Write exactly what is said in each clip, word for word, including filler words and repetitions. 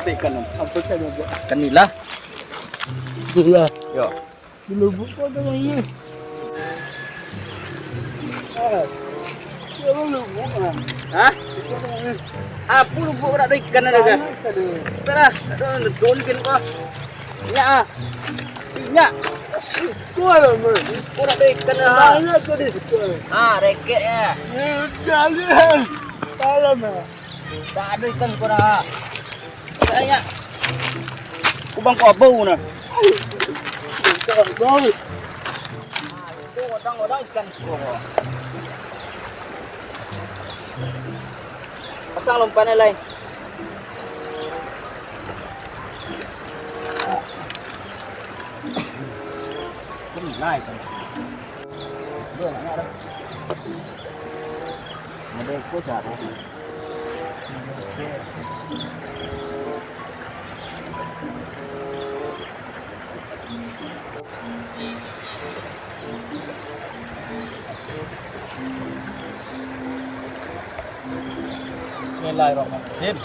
Ikan apa saja, Bro? Ikan nila. Nila. Yo. Di lubuk kau ada yang ini. Ah. Ya, lubuk, ah. Hah? Apa lubuk nak ada ikan ada kan? Banyak tadi. Itulah, ada nonton ikan kau. Sinyak ah. Sinyak. Itu lah, Bro. Kau nak ada ikan lah. Banyak tadi situ. Ah, rekek ya. Ini jalan. Dalam ah. Tak ada ikan kau dah. Banyak. Kubang kau bau nah. Ikan bau. Nah, itu odang-odang ikan siko. Pasang lompannya lai. Ini lai kan. Dia nak ada. Ada kau cari. Bismillahirrahmanirrahim.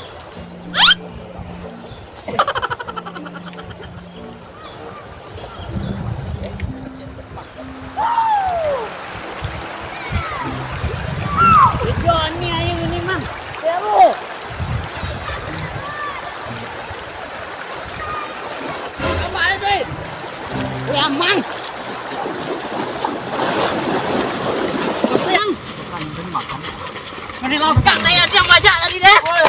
Ijo ni ayo ini, Mang. Seru. Tambah ayo, Doi. Wih, aman. Masih, Ang. Mari lokak kayak dia yang bajak tadi deh. Woi.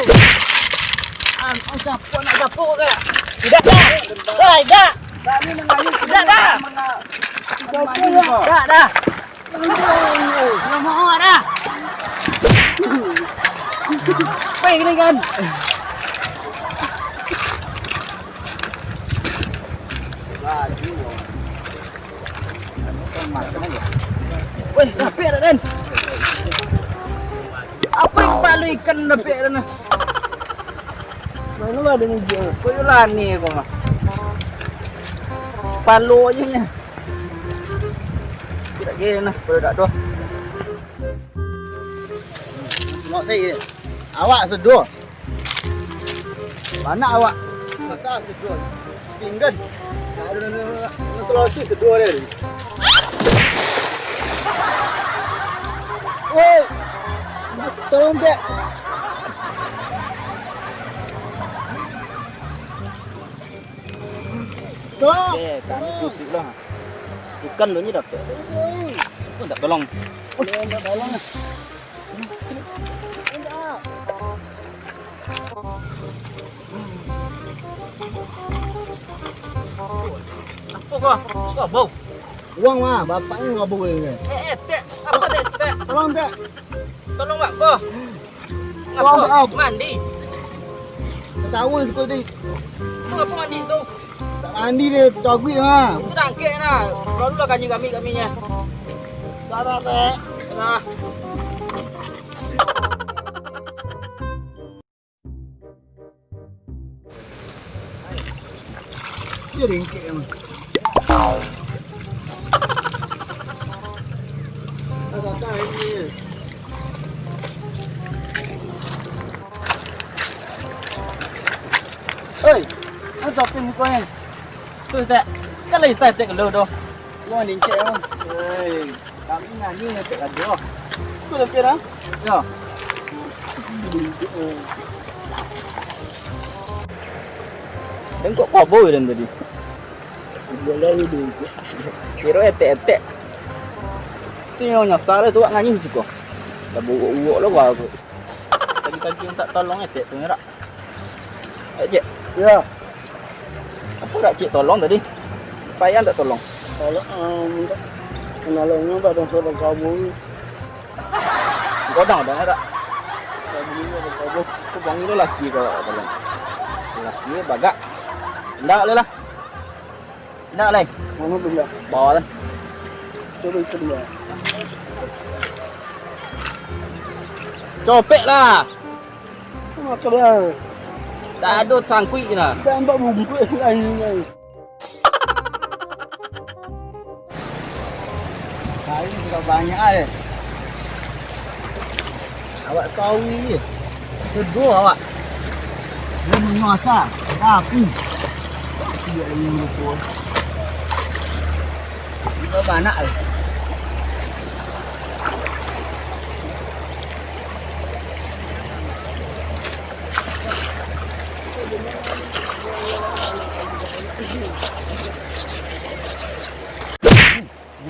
Ang, ang siapa nak dapur ke? Tidak, dah. Dah, tidak. Kami mengayu. Tidak, dah. Tidak, dah. Tidak mau dah. Apa yang kena kan? Weh, dapek dah, Den. Apa yang palu ikan dapek dah nah? Mana lah ada meja? Kau yo lani kau mah. Palu aja nya. Tidak gini nah, kalau tak tu. Semua saya. Awak seduo. Mana awak? Masa seduo? Pinggan. Nah, aduh, aduh, aduh, aduh. Selasi seduo dia. Woi. Tolong, Dek. Tolong. Eh, kami pusing lah. Ikan lu ni dapat. Siapa tak tolong? Tolong, tak tolong. Apa kau? Kau bau? Uang mah, bapaknya ngabuk ini. Eh, eh, Tek, apa Tek, Tek? Tolong, Tek. Tolong, Mak, kau. Tolong, Tek. Mandi. Ketawa sekolah tadi. Kau apa mandi situ? Tak mandi deh, taguik mah. Itu dangkek nah. Lalu lah kanji kami, kaminya. Sabar, Tek. Nah. Dia ringkik emang. Oi, apa tapi muka ni? Tu tak, kan lagi saya tak keluar doh. Wah, ringkik emang. Oi. Kami nyanyi ngetek radio. Kau dah kira? Ya. Dan kok kobo dan tadi? Boleh dulu. Kira etek-etek. Tu yang nyasar tu awak nganyi siko. Dah buruk-buruk lah gua tu. Tadi-tadi minta tolong etek tu ngerak. Eh, Cik. Ya. Apa dak Cik tolong tadi? Payah tak tolong? Kalau, eh, minta penolongnya pada sudah kabur. Godang ada tak? Kabur, ada kabur. Aku panggil laki kau tolong. Laki bagak. Ndak boleh lah. Ndak, Lai. Mana benda? Bawa lah. Coba itu dulu. Copek lah. Apa dah? Tak ada sangkuik nah. Tambah bungkus lain ni. Kain sudah banyak eh. Awak sawi je. Seduo awak. Dia menyuasa. Tapi. Tidak ada yang lupa. Itu banyak, eh.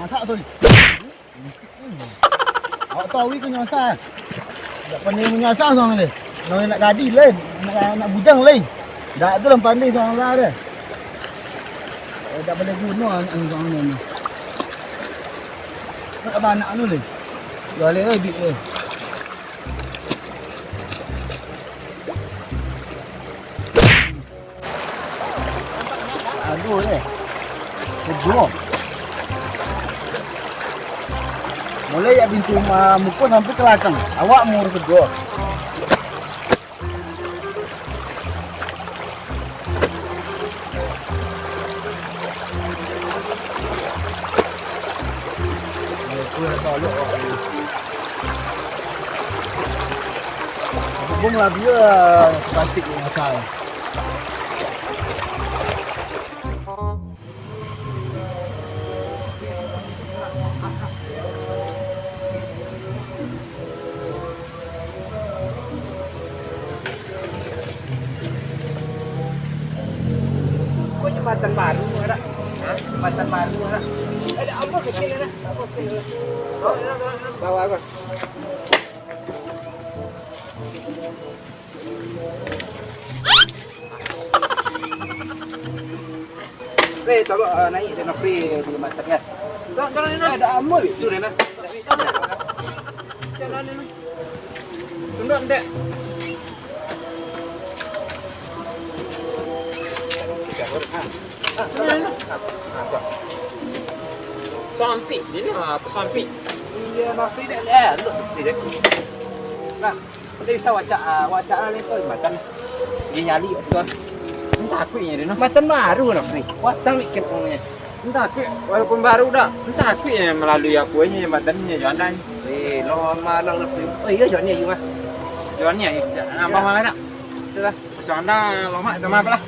Masak tu. Awak tahu itu nyasar. Tak pandai menyasar orang ni. Orang nak gadis lain, nak, nak bujang lain. Tak tu lah pandai seorang lah dia. Eh, tak pandai guna anak ni seorang ni. Tak banyak tu lain. Jual dia duit dia. Aduh, eh. Seduo. Mulai dari pintu ma-, muko sampai ke belakang. Awak umur seduo. Itu yang tak elok awak ni. Bung lah dia plastik yang asal. Ko jambatan baru, ada? Hah? Jambatan baru, ada? Ada apa kecil, ada? Apa kecil, ada? Bawa apa? Weh, tolong, ah, naik deh, Nofri, di jambatan, ya. Tolong, tolong, tolong. Ada amal itu, Rena. Jalan ini. Tunduk, Dek. Ah, ah, tolong, tolong. Ah, ah, tolong. Sampik, ini apa sampik? Iya, Nofri, Dek. Eh, lu, Nofri, Dek. Nah. Udah bisa wacak, ah, wacak lah ni, Ko, jambatan. Dia nyali kat situ, ah. Entah aku yang dia, noh. Jambatan baru, noh, ni. Watang bikin uangnya. Entah aku, walaupun baru dah. Entah aku yang melalui apa aja jambatan ni, jalan. Eh, lama lah, noh. Oh, iya, jalan ni, ayo, ah. Jalan ni, ayo. Nak abang malah nak? Itulah. Pasang dah, lama, tak maaf lah.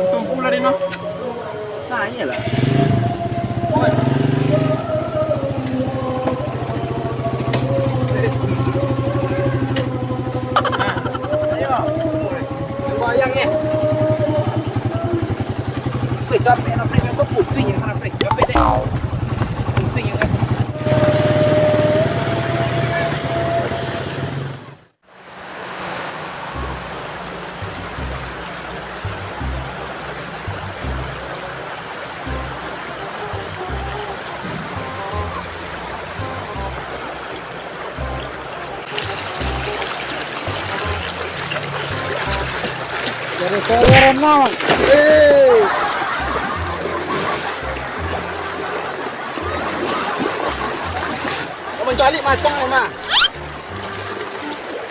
Untung pula, Rino. Tanyalah. Nah, ayo. Bayang, eh. Weh, capek nak break, kau putih yang nak break. Capek deh. Putih yang nak. Dari saya renang. Eh. Kau mencalik macam mana?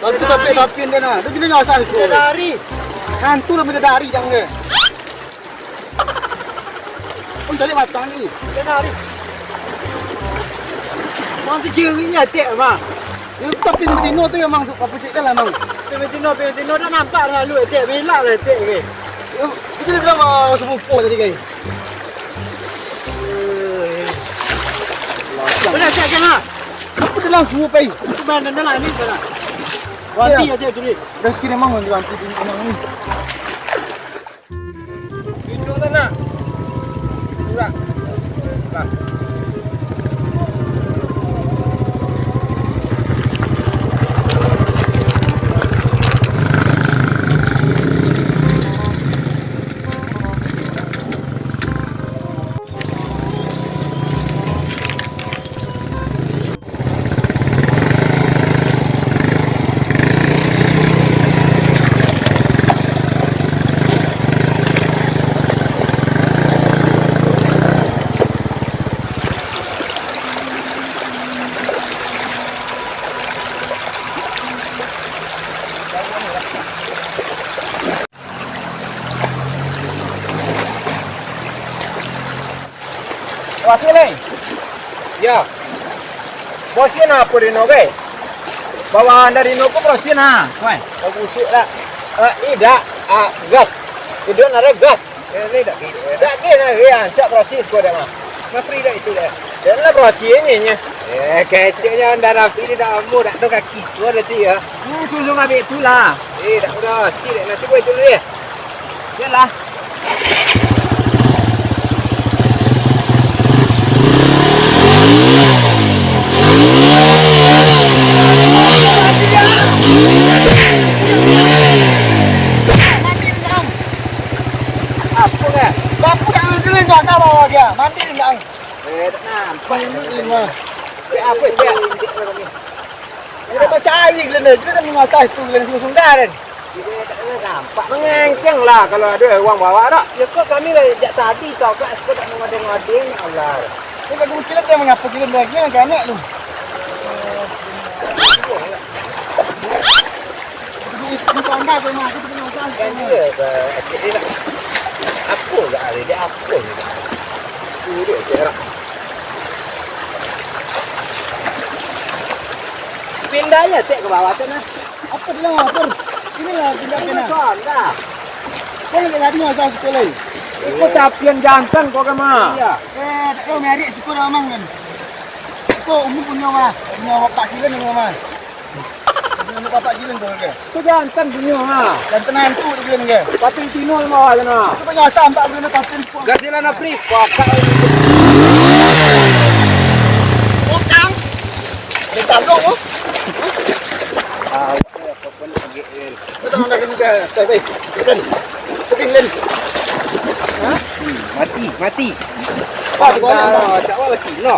Kalau tu tapi, tapi dia nak. Tu bila nyasar tu. Dia lari. Hantu lah bila lari jangan dia. Oh, cari batang ni. Dia lari. Mang tu jeringnya atek, Mang. Dia tapi sama Tino tu memang apa cik dah lah, Mang. Sama Tino, sama Tino dah nampak dah lalu atek, belak lah atek ke. Itu dia sama sepupu tadi, guys. Benar, cek, cek, ha? Apa dia langsung, Pai? Itu main dalam ni, sana. Wanti aja dulu. Dah kira mang wanti-wanti di anak ni. Itu tu nak. Kurang. Kurang. Wasil, eh? Ya. Bosin apa Rino, be? Bawaan dari Rino ko bosin, ha? Weh, kau busuk tak? Ah, idak, ah, gas. Iduan ada gas. Eh, ni dak beli, eh. Dak beli lah, ya, ancak berasi siko dah mah. Mafri dak itu dah. Dah lah berasi ini nya. Eh, keceknya anda Rafli ni dak amu, dak ada kaki. Tu ada ti ya. Hmm, susu kami itulah. Eh, dak berasi dah. Nanti buat dulu ya. Yalah. Apo ka? Bapak tak ngerti lah, tak sabar dia. Mandi dia, ang. Eh, tak nampak. Ini mah. Cek apo, cek? Ini pasal air gila ni. Kita dah mengasah situ gila ni, sungguh-sungguh kan. Tidak, tak nampak. Mengengkeng lah kalau ada uang bawa tak? Ya, kok kami lah jak tadi tau, Kak. Kok tak mau ngadeng-ngadeng, Allah. Ini lagu kilat dia mengapa gila lagi, anak-anak lu. Ini tonda tu, Mak. Aku tu kena usaha. Kan dia, Kak. Cik dia nak. Apa, Kak, hari dia? Apa ni, Kak? Tu dia, Kak. Pindah ya, Cik, ke bawah sana. Apa dia, Pur? Inilah pindah. Ini sana. Kau nak lari masa sekolah ni? Iko tapian jantan kau kan, Ma? Iya. Eh, tak tahu merik siko dah, Mang, kan? Iko umur punya, Ma. Punya bapak kira ni, Ma. Punya bapak kira kau, kan? Kau jantan punya, Ma. Jantan hantu dia kira ni, kan? Patin tino di bawah sana. Itu punya asam, tak guna patin. Kasihlah Napri. Pakak. Utang. Dia tanggung, oh. Ah, Betul, anda kena dah, dah, dah. Tekan. Tekan, Len. Ha? Hmm, mati, mati. Ah, tergolek anda. Dah, tak apa, mati. No.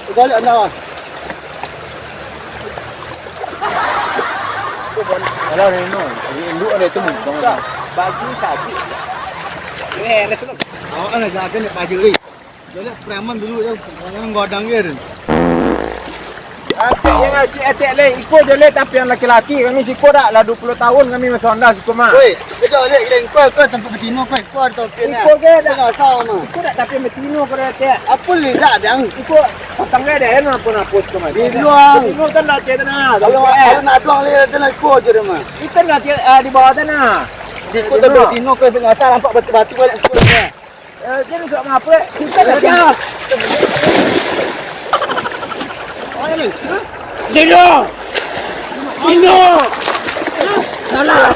Tergolek anda, Wan. Alah, Reno. Ini induk ada tu, Bang. Baju sakit. Eh, ada tu. Awak kan dah akan nak baju ni. Jolek preman dulu, yo, jangan godang dia tu. Atek yang acik, atek leh. Iko jolek tapi yang laki-laki. Kami siko dak lah dua puluh tahun kami masuk Honda siko mah. Woi, kejap leh, gila. Kau, kau tempat betino, kau, kau ada topi ni. Iko ke dak? Kau asal mah. Iko dak tapi betino kau dak, Tek. Apa leh dak, Dang? Iko petang ke dak, ya, nak pun hapus kau mah. Di luar. Betino kan dak, Tek, nah. Kalau, eh, kalau nak doang leh, ada lah iko je dia mah. Itu dak, Tek, ah, di bawah sana. Siko tempat betino, kau asal nampak batu-batu banyak siko ni. Eh, jadi buat apa? Kita tak tahu. Dino! Dino! Salah!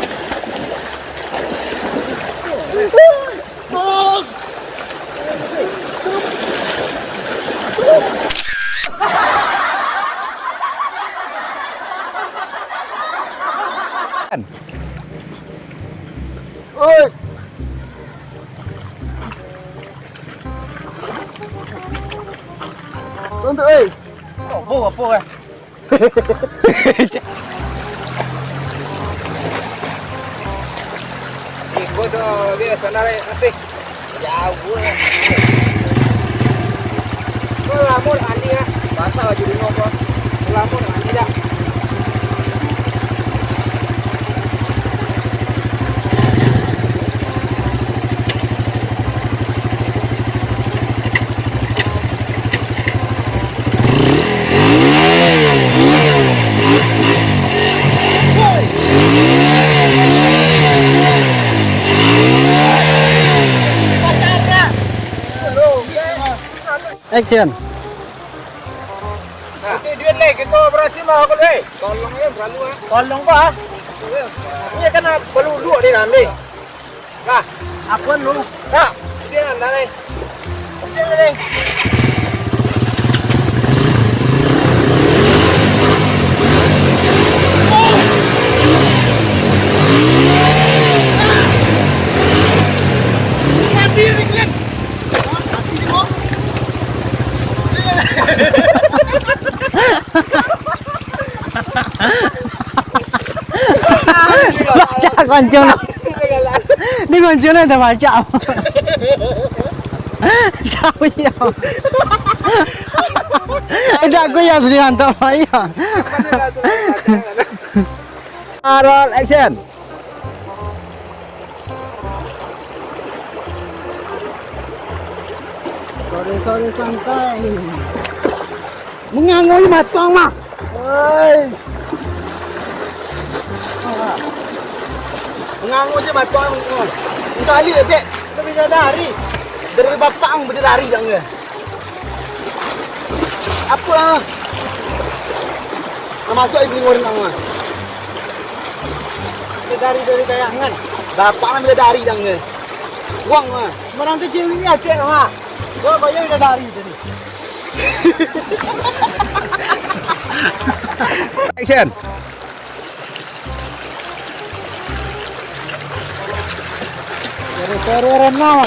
Oi! Tuntut, oi! Apa, apa, eh? Iko tu, dia sana, eh, nanti. Jauh, eh. Kau lama nak mandi, ah? Basah baju Rino kau. Kau lama nak mandi dah. Action. Oke, duit leh, kita berhasil mah, aku leh. Tolong ya, berlalu, eh. Tolong, Pak. Iya kan, perlu duduk di dalam, deh. Lah, aku kan dulu. Nah, dia nak naik. Dia nak naik. Mati, Ringlet. Mati, dia mau. Pacah koncong. Ni koncong dah pacah. Jauh ya. Dah aku yang sering hantam ayo. Roll action. Sore-sore santai. Mangangoi matuang mah. Oi. Ngangau je mata ang. Minta alih, Dek. Kami dah dari. Dari bapak ang berdari dah nge. Apa lah? Nak masuk ibu orang ang. Dari, dari kayangan. Bapak ang berdari dah nge. Uang lah. Merantau ceweknya, Dek, ha. Gua bayar udah dari tadi. Action. Suara-suara renang.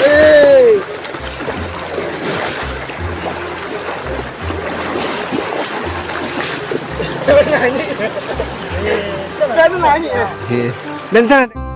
Eh. Nyanyi. Nyanyi. Bentar.